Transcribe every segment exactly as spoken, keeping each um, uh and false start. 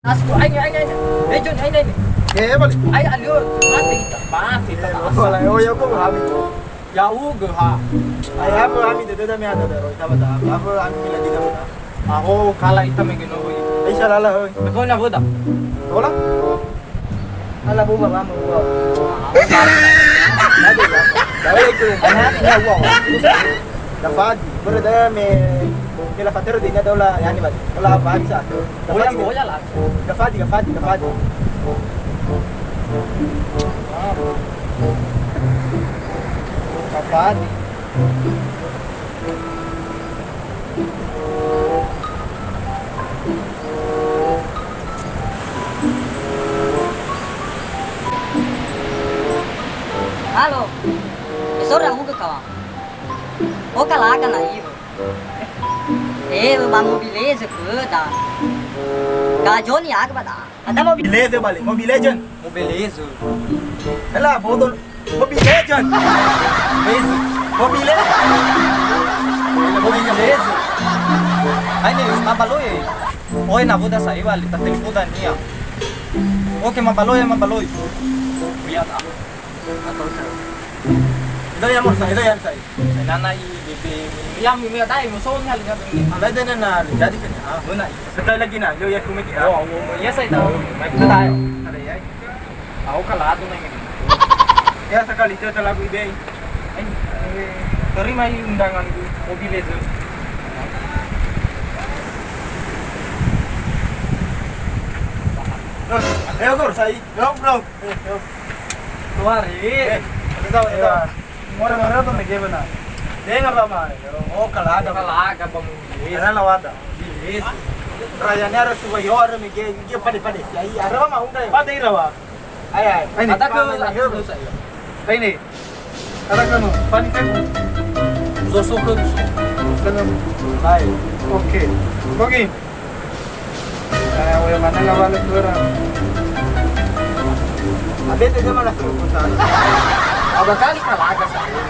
Astu, aini, aini, aini. Eh, John, aini, aini. Eh, balik. Ai, alio, mate ita, mate ita. Eh, oh, lah, oh, ya, kok kami. Ya'ugö ha. Ai, apa kami dede dame ada daro, ita bata. Apa kami lagi ita bata. Aho, kala ita mege no, oi. Ai, salala, oi. Betul na boda. Bola? Ala boba, mama, boba. Ada, ya. Ada itu. Anak, ya, wow. Lafadi, börö da'ö me, me lafatero dania daola yani bali. Daola bangsa. Oya, oya lah. Lafadi, lafadi, lafadi. Lafadi. Halo. Esora huga kawa. Oka laga na iwe. Eh, ba mobilezö khöda. Gajoni aga ba da. Ada mobilezö balik, Mobile Legend. Mobile Legend. Ela, bodoh. Mobile Legend. Legend. Mobile. Mobile Legend. Aine, mabaloi. Oi, na boda sai balik, ta telepon dania. Oke, mabaloi, mabaloi. Lihat ah. Atau saya. Itu yang mau saya, itu yang saya. Nana i bebe. Ya, mi, mi, dai, mo so, mi, hal, ya, mi. Ada, ada, nana, jadi sini. Ah, mana? Sekali lagi, nah, yo, ya, aku mikir. Oh, oh, oh, ya, saya tahu. Nah, kita tahu. Ada, ya. Aku kalah tuh, neng. Ya, sekali itu lagu ide. Eh, terima i undangan ku, Mobile Legend. Ayo, Gur, sai. Yo, bro. Eh, yo. Keluar, eh. Eh, kita tahu, kita tahu. Iya. Orang-orang tuh mege benar. Dengar lah, Bang. Oh, kalau ada. Kalau ada, Bang. Karena lawada. Yes. Rayanya ada suka yo, ada mege, dia pada-pada. Ya, iya, ada apa mau, Bang? Pada ira, Bang. Ai, ai. Ini. Ada ke, ada ke, saya. Ini. Ada ke, no? Pani ke? Zoso ke, zoso. Zoso. Baik. Oke. Oke. Nah, weh, mana nggak balik orang? Abis itu dia malah suruh pesan. Ada kali kalah ke saya.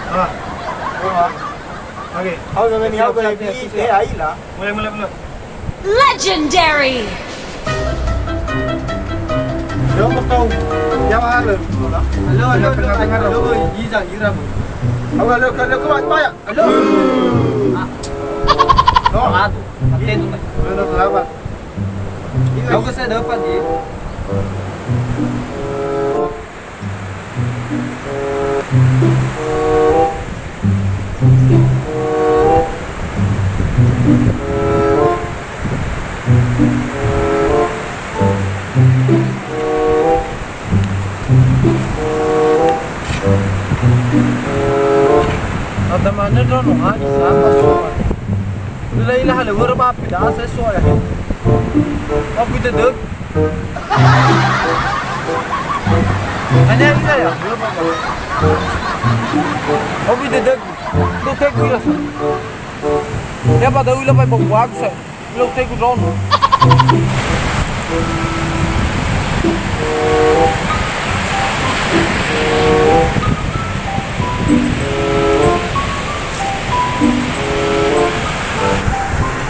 Ah, oh, ah. Oke. Aku nggak nih, aku siap, siap, siap, siap. Eh, aila. Mulai, mulai, mulai. Legendary. Ya, apa tahu? Ya, mahal. Halo, halo, halo, halo, halo, Iza, Ira, Bu. Halo, halo, halo, halo, halo, halo. Aduh. Aduh. Mati tuh, Mas. Udah, udah, berapa? Kau ke saya dapat, ya. Ada mana dah no hari sama soal. Bila ilah ada berapa beda saya soal ya. Apa itu dek? Hanya kita ya. Apa itu dek? Itu dek gula. Ya pada ulah pai bau aku saya. Lo tegu don.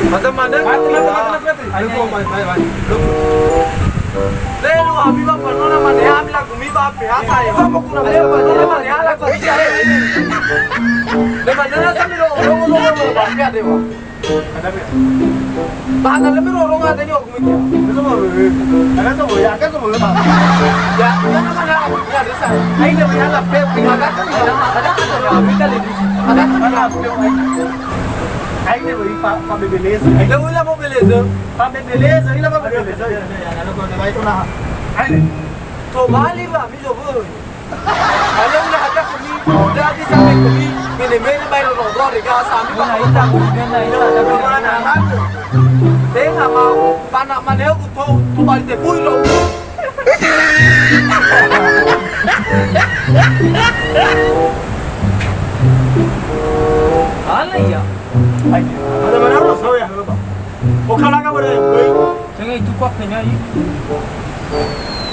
Mata mana? Mati, mati, mati, mati, mati. Ayo, go, bye, bye, bye. Go. Lelu, abi ba panona mane, abi lagu mi ba pe hasa ya. Sama kuna lelu, panona mane, ala ko. Le manana sambil lo, lo, lo, lo, lo, ba pe adewa. Ada apa ya? Bahkan lebih rorong ada ini aku mikir. Itu semua, eh. Ada semua, ya, ada semua, Bang. Ya, ya, mana, ya, ada sana. Ayo, ada apa? Ada kan, ada kan, ada kan, ada kan, ada kan. Ayo, beli, Pak, Pak Bebeleza. Ayo, ulah mau beleza. Pak Bebeleza, ini Pak Bebeleza. Ya, ya, ya, kalau ada itu, nah. Ayo. Coba li, Pak, bisa, boy. Ayo, ulah ada kami, udah bisa main kami, mene-mene bayar rokok, rega sami, Pak. Nah, itu, nah, itu, ada mana? Tengah mau, panak mana aku tahu, tuh balik tepui lo. Ala ya. Ada mana lo, saya, Pak? Oh, kalau nggak boleh, boy. Tenga itu kuat kenya i.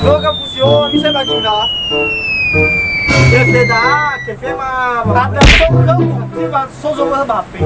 Lo ka fusion, bisa bagi na. Kefe da, kefe ma. Tata so ka bukti ba so zo ba pe.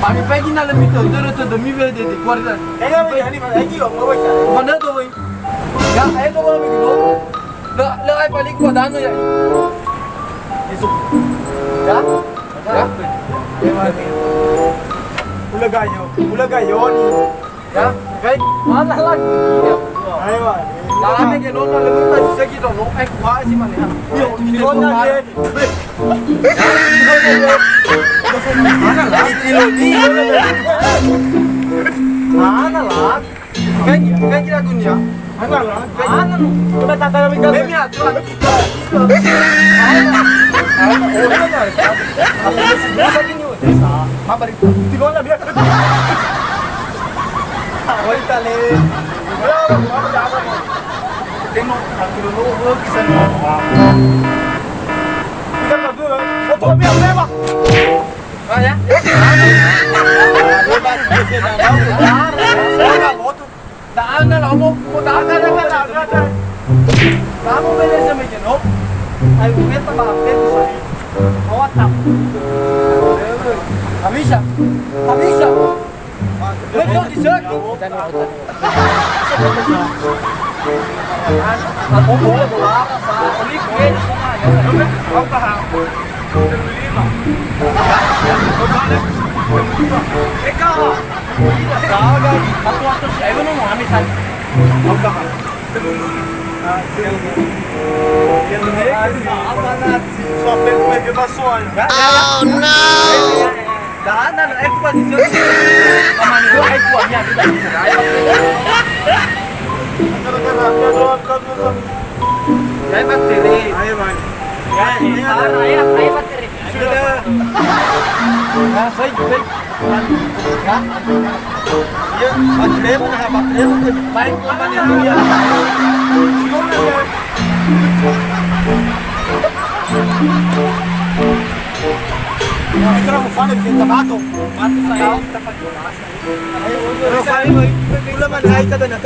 Ba mifaigi na lö mitö-, tödö-tödö miwe dede kuarida. Kayaknya ini, ini loh, nggak bisa. Mana tuh, woi? Ya, ayo tuh, woi, gitu. Lö, lö ae faligu ba danö ya'i. Isu. Ya? Ya? Hulö gayo, hulö gayo ni. Ya? Baik. Mana lagi? Ayo, Pak. Lame ke nona lemu ta segi dono. Eh, kuasi mana ya? Yo, di nona ye. Mana lagi? Mana lagi? Fengi, fengi lagunya. Ana la, ana lu. Coba tata kami kan. Fengi aturan. Mabari. Tiga orang dia. Oi, tale. Tengok, aku dulu, oh, bisa. Kita berdua. Foto biar lewat. Oh, ya? Da'ana la mo, ko da'ana la mo, da'ana la. Kamu bele sama jeno. Ayo, kita ba, kita sari. Awak tak. Kamisa. Kamisa. Betul, di sini. Oh no! Da'ana na aku pasti sio. Amani ho aku amia kita. Gara-gara dia doang kan. Saya bakteri. Ayo, Bang. Ya, ya, ya, bakteri. Sudah. Nah, saya, saya. Ya, bakteri mana? Bakteri mana? Baik, mana ya? Ora fare il fidanzato. Ora fare il fidanzato.